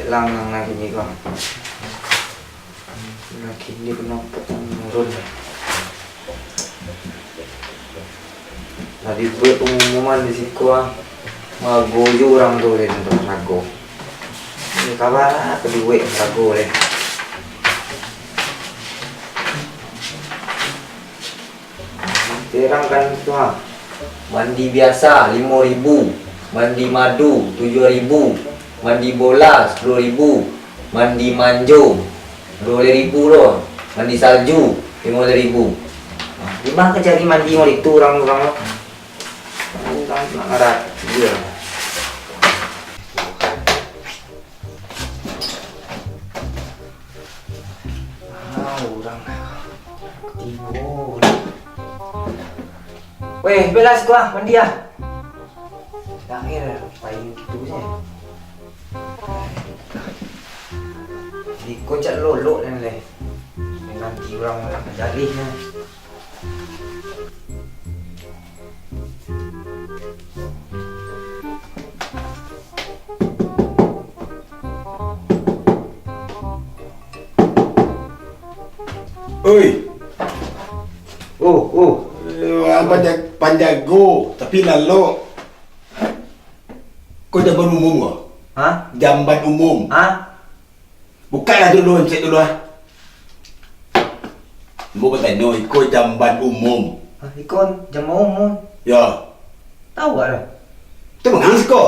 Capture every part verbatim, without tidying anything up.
Lang, lang, lang, kini ko. Makin di penampak menurun. Lah dibuek pangumuman di siko, ah. Marago jo urang tu, leh, tu marago. Ini kabar apa dibuek marago, leh. Terangkan tu, ha. Mandi biasa, limo ribu. Mandi madu, tujuah ribu. Mandi bola, sapuluah ribu. Mandi manjo, duo baleh ribu lo. Mandi salju, limo baleh ribu. Di ma ka cari mandi model itu urang-urang lo? Urang nak ngarat, iyo. Ah, urang tibo. Weh, belas gua, mandi ah. Lahir, payu gitu je. Di kocak lolok dan leh. Dengan urang-urang jalih ni. Oi. Oh, oh. Eh, urang panja-, panjago, tapi lalok. Ko jamban umum ko? Ha? Jamban umum. Ha? Bukaklah dulu, cek dulu ah. Ambo batanyo, iko jamban umum. Ha, iko jamban umum? Yo. Tahu awak lah. Tu mangang siko.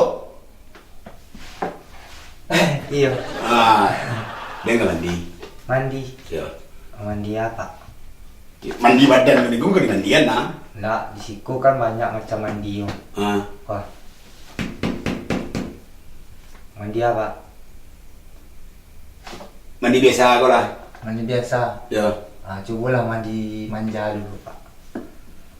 Iyo. Ah, den ka mandi. Mandi? Yo. Mandi apa? Mandi badan mandi ko bukan mandian nah. Ndak, di siko kan banyak macam mandi tu. Ah. Wah. Mandi apa? Mandi biasa ko lah. Mandi biasa? Yo. Ah, cubolah mandi manja dulu, Pak.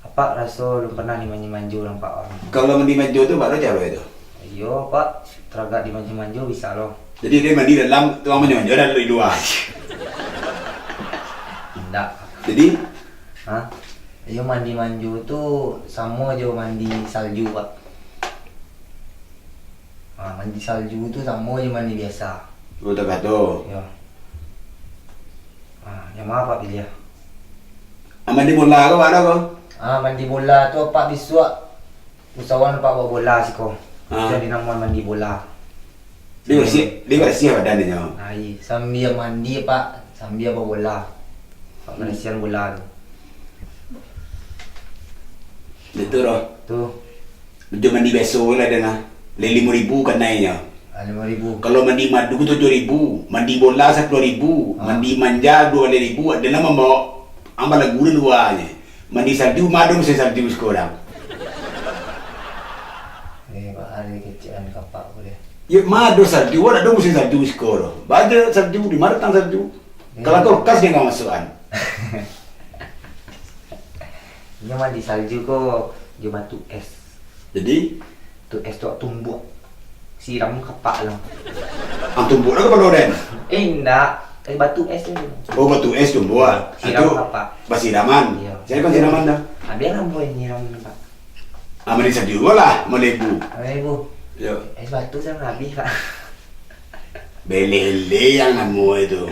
Apak raso alun pernah dimanja-manja urang, Pak. Kalau mandi manja tu, Pak, caro itu? Iyo, Pak. Taragak dimanja-manja bisa lo. Jadi, dia mandi dalam, tu urang manja-manja dalam di lua. Indak. Jadi? Hah? Iyo, mandi manja tu samo jo mandi salju, Pak. Ha, mandi salju tu samo jo mandi biasa. Oh, tak ado. Yo. Ha, yang ma Apak piliah? Ah, mandi bola ko, Pak, ado ko? Ha, mandi bola tu Apak bisuak usahoan Apak babola siko. Ha. Jadi namuan mandi bola. Dia barasiah, dia barasiah badan dia nyo. Ha, iyo. Sambia mandi, Pak, sambia babola. Apak barasiahan bola tu. Betul, doh. Tu. Jo mandi biaso lah, den ah. Lai limo ribu kanainyo. Ah, limo ribu. Kalau mandi madu tujuah ribu, mandi bola sapuluah ribu, ah, mandi manja duo baleh ribu, ado nan mambaok ang balagu di lua nyo. Mandi salju, ma ado musim salju siko urang? Eh, Pak, ari kecek an kapak ko deh. Yo, ma ado salju, dak ado musim salju siko doh. Baa salju, di ma datang salju? Eh. Kalau kulkas den ka masuakan. Inyo mandi salju ko jo batu es. Jadi? Tu es tu tumbuak. Siram kapak lah. Ah, tumbuak lah kapalo den? Eh, indak. Eh, batu es tu. Oh, batu es tumbuak. Siram kapak. Basiraman. Iyo. Sia nan siraman dah? Abih lah buek nyiram, Pak. Ah, mandi salju lah, limo ribu. Limo ribu. Yo. Es batu sia nan abih, Pak. Belele yang namo itu.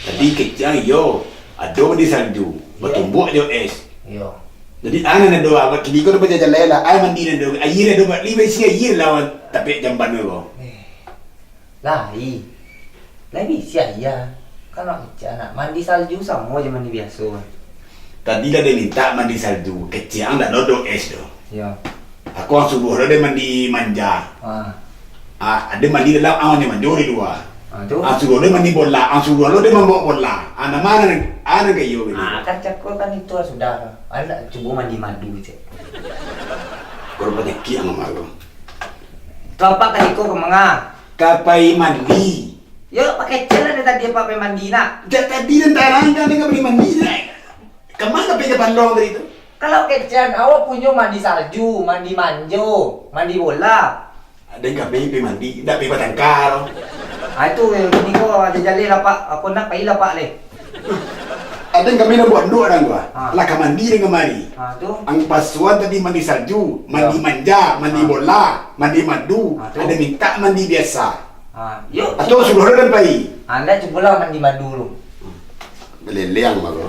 Tadi kecek an iyo, ado mandi salju, iyo, batumbuak jo es. Iyo. Jadi, ah, nan ado, awak kini ko ado bajalan lah, ah, mandi nan ado, aia ado, bak libai isi aia lah, tapek jamban ko. Eh. Lai. Lai bisi aia. Kan awak kecek an, mandi salju samo jo mandi biaso. Tadi lah den mintak mandi salju, kecek an dak ado es doh. Iyo. Aku ang suruah lo den mandi manja. Ah. Ah, ado mandi dalam, ang manja-manja di lua. Ah, tu. Ang suruah lo den mandi bola, ang suruah lo den mambaok bola. Ah, nan ma nan, ah, nan ka iyo gitu. Ah, kan cako kan itu lah sudah. Anak cubo mandi madu cek. Kalau panyakik ang mah tu. Tu Apak ka iko ka manga? Ka pai mandi. Yo, Apak kecek lah dari tadi Apak pai mandi nak. Jak tadi den tarangkan den ka pai mandi nak. Ka ma ka pai ka Panglong tadi tu? Kalau kecek an, awak punyo mandi salju, mandi manjo, mandi bola. Den kami pai mandi, indak pai batangka. Ah, itu, eh, kini ko ado jaleh lah, Pak. Apo nak pai lah, Pak, leh. Ado kami nan buek induak urang tu, ah. Ha. Lah ka mandi den kamari. Ha, tu. Ang pasuan tadi mandi salju, mandi manja, mandi bola, mandi madu. Ha, tu. Ado mintak mandi biasa. Ah, yo. Atau suruah den pai? Ah, ndak, cubolah mandi madu lu. Beleleang mah ko.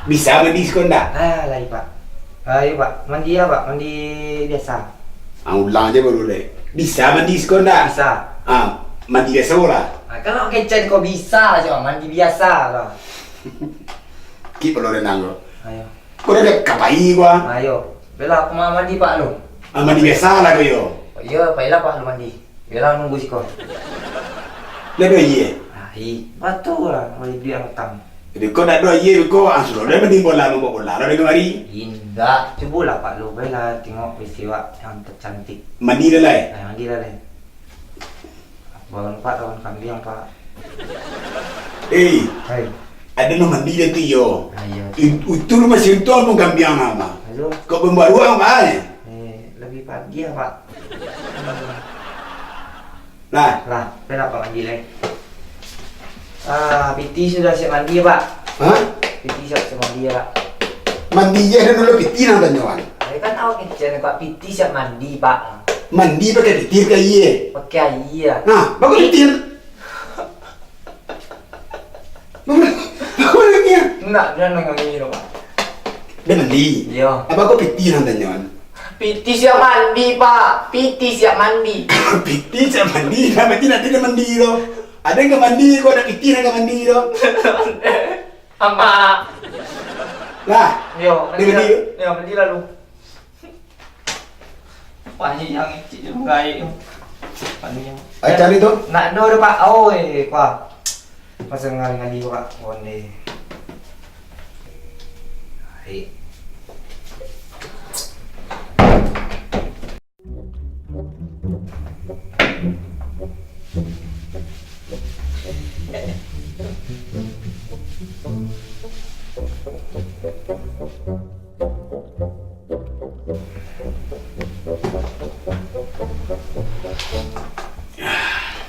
Bisa mandi siko ndak? Ah, lai, Pak. Ah, yo, Pak. Mandi a, Pak? Mandi biasa. Ah, ulang se baru lai. Bisa mandi siko ndak? Bisa. Ah, mandi biasa lah. Ah, kan awak kecek ko bisa se, mandi biasa lah. Kik palo renang ko. Ayo. Ko dah ka pai ko ah. Ayo. Bela aku ma-, mandi, Pak, lu. Ah, mandi biasa lah ko yo. Iyo, pailah, Pak, lu mandi. Bela nunggu siko. Lah, ado aia? Ai, batua lah, mandi duit ang utang. Jadi, ko ndak ado aia ko, ah, sudah dah mandi bola, mambuek bola lah dari kamari. Indak, cubolah, Pak, lu, bela tengok istri wak yang tercantik. Mandi dah lai? Ai, mandi dah lai. Bangun, Pak, lawan kambiang, Pak. Eh, hai. Ado nan mandi dah tu, yo. Ah, iyo. It-, itu lu masih untung pun kambiang nama. Aduh. Kok pembaruan, Pak, eh? Eh, lebih pagi ya, Pak. Nah. Lah, kenapa mandi, leh? Ah, piti sudah siap mandi, Pak. Hah? Piti siap, siap mandi, ya, Pak. Mandi je dah dulu piti nang tanyoan. Saya kan awak kecil, Pak. Piti siap mandi, Pak. Mandi pakai piti, pakai aia? Pakai aia. Nah, bagus piti. Bagus, bagus lagi ya. Ndak, jan nangih lo, Pak. Dah mandi? Iyo. Apo ko piti nang tanyoan? Piti siap mandi, Pak. Piti siap mandi. Piti siap mandi? Nah, berarti nanti dah mandi lo. Ado nan ka mandi ko, ado piti nan ka mandi lo. Amak. Lah, iyo, dah mandi mandi. Yo, mandi lalu. Panjang cik je manggaik tu. Panjang. Ai, cari tu. Nak do dah, Pak. Oi, Pak. Pasal ngali-ngali, Pak. Onde. Ai.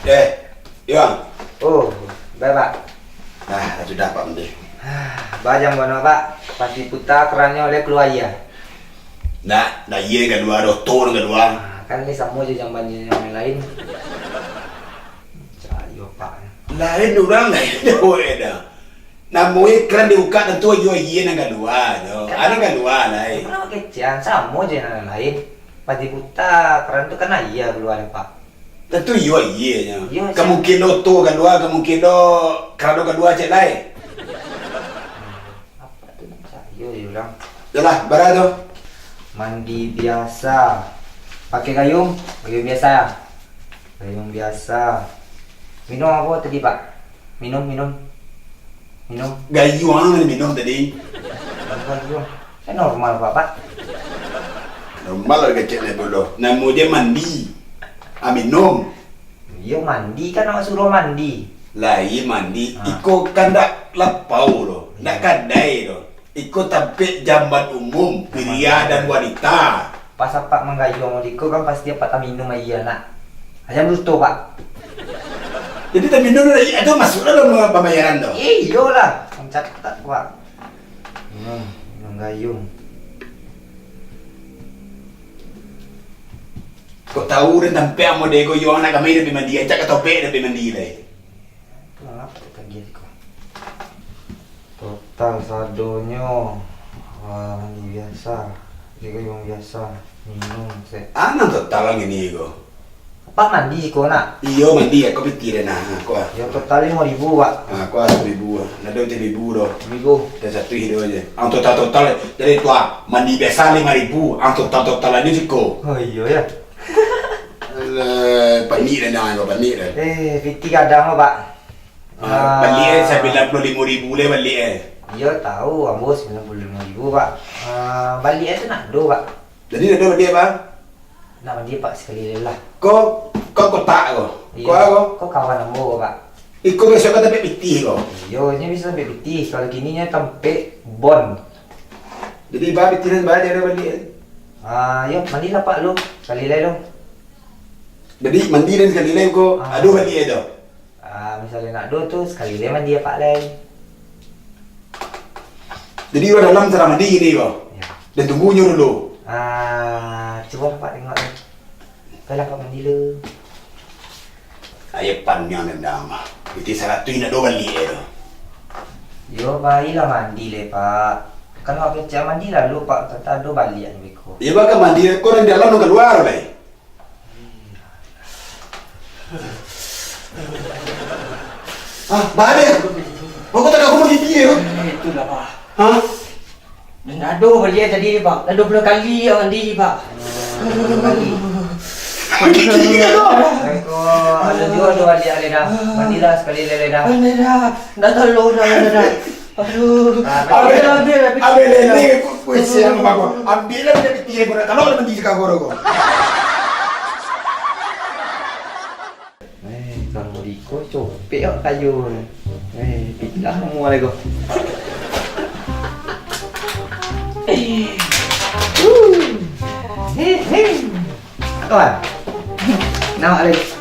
Eh, Iwan. Oh, baik, Pak. Ah, sudah, Pak, mandi. Ah, bajang bana, Pak. Pasti puta kerannyo oleh kalua aia. Ndak, ndak aia kalua doh, oto kalua. Ah, kan ni samo jo jamban yang lain. Cak iyo, Pak. Lain urang, lain dah, dah. Namonyo kran dibukak, tantu iyo aia nan kalua tu. Kan ado kalua lai. Kan awak kecekan, samo je nan lain. Pasti puta kran tu kan aia kalua dek, Pak. Tantu iyo aia nyo. Iyo, kamungkin do oto kalua, kamungkin do kran do kalua cek lai. Apak tu ndak picayo jo urang. Yolah, bara tu? Mandi biasa. Pakai gayung, gayung biasa. Gayung biasa. Minum apo tadi, Pak? Minum, minum. Minum. Gayuang nan minum tadi. Gayuang. Kan normal, Pak, Pak. Normal lah kecek ni dulu. Namo je mandi. Ah, minum. Iyo, mandi kan awak suruah mandi. Lai mandi. Ah. Iko kan ndak lapau doh. Iyo. Ndak kadai doh. Iko tampek jamban umum, pria dan wanita. Pas apak manggayuang iko kan pasti apak taminum aia nak. Jan lupo, Pak. Jadi taminum lah, itu masuk dalam pambayaran tu? Iyolah, mancatat, Pak. Minum, minum gayung. Kok tahu den tampek amo dek ko, yo anak kami dah pai mandi, acak ka topek dah pai mandi lai. Mangapa tatagiah ko? Total sadonyo, ah, mandi biasa, di gayung biasa, minum se. Anang total ngini ko. Apak mandi siko nak? Iyo, mandi, ako piti den nah. Ha, ko ah. Yo, total limo ribu, Pak. Ha, ko ah, saribu ah. Ndak ado saribu doh. Saribu. Dan satu hidup aja. Ang total-total, jadi tu ah, mandi biasa lima ribu, ang total-total aja siko. Oh, iyo ya. Alah, panik dah, jangan kau panik dah. Eh, piti gadang lo, Pak. Ah, ah. Baliak eh, sambilan puluah limo ribu lai baliak eh. Iyo, tahu, ambo sambilan puluah limo ribu, Pak. Ah, baliak eh tu ndak ado, Pak. Jadi ndak ado baliak, Pak? Ndak ado, Pak, sakali lai lah. Ko, ko kotak ko? Iyo, ko, ko kawan ambo ko, Pak. Iko bisuak ka tampek pitih ko? Iyo, inyo bisuak tampek pitih. Kalau kini nyo tampek bon. Jadi, Pak, pitih nan baliak ado baliak eh? Ah, yo, mandilah, Pak, lu. Sakali lai lu. Jadi, mandi den sakali lai ko, ah, ado baliak eh tu? Ah, misalnyo ndak ado tu, sakali lai mandi apak lai. Jadi, urang dalam sadang mandi kini ko? Yo. Den tunggu inyo dulu. Ah, cubo apak tengok ni. Apolah apak mandi lu. Ayo paniang dendam. Pitih saratuih indak do baliak tu. Yo, bailah mandi lai, Pak. Kan awak kecek mandi lalu, Pak, kata ado baliak beko. Yo, baka mandi, kau dari dalam nak kalua lai. Ah, baliak. Kau tak kamu di dia. Eh, itulah, Pak. Hah? Dah ado baliak tadi, Pak. Dah dua puluh kali awak mandi, Pak. Dua puluh kali. Gigi dia tu. Kau ada dua tu baliak, Leda. Mandilah sekali, Leda. Leda. Dah tolong dah, Leda. Aduh. Ah, Abel, Abel, Abel. Abel, Leda, aku, aku siang, Bang. Ambil lah dia pitih, Bang. Kalau ada mandi sekarang, Bang. Eh, kalau di ko copek awak kayo. Eh, pitih lah kamu, Lego. Hei, hei. Kawan. Nak, Lego.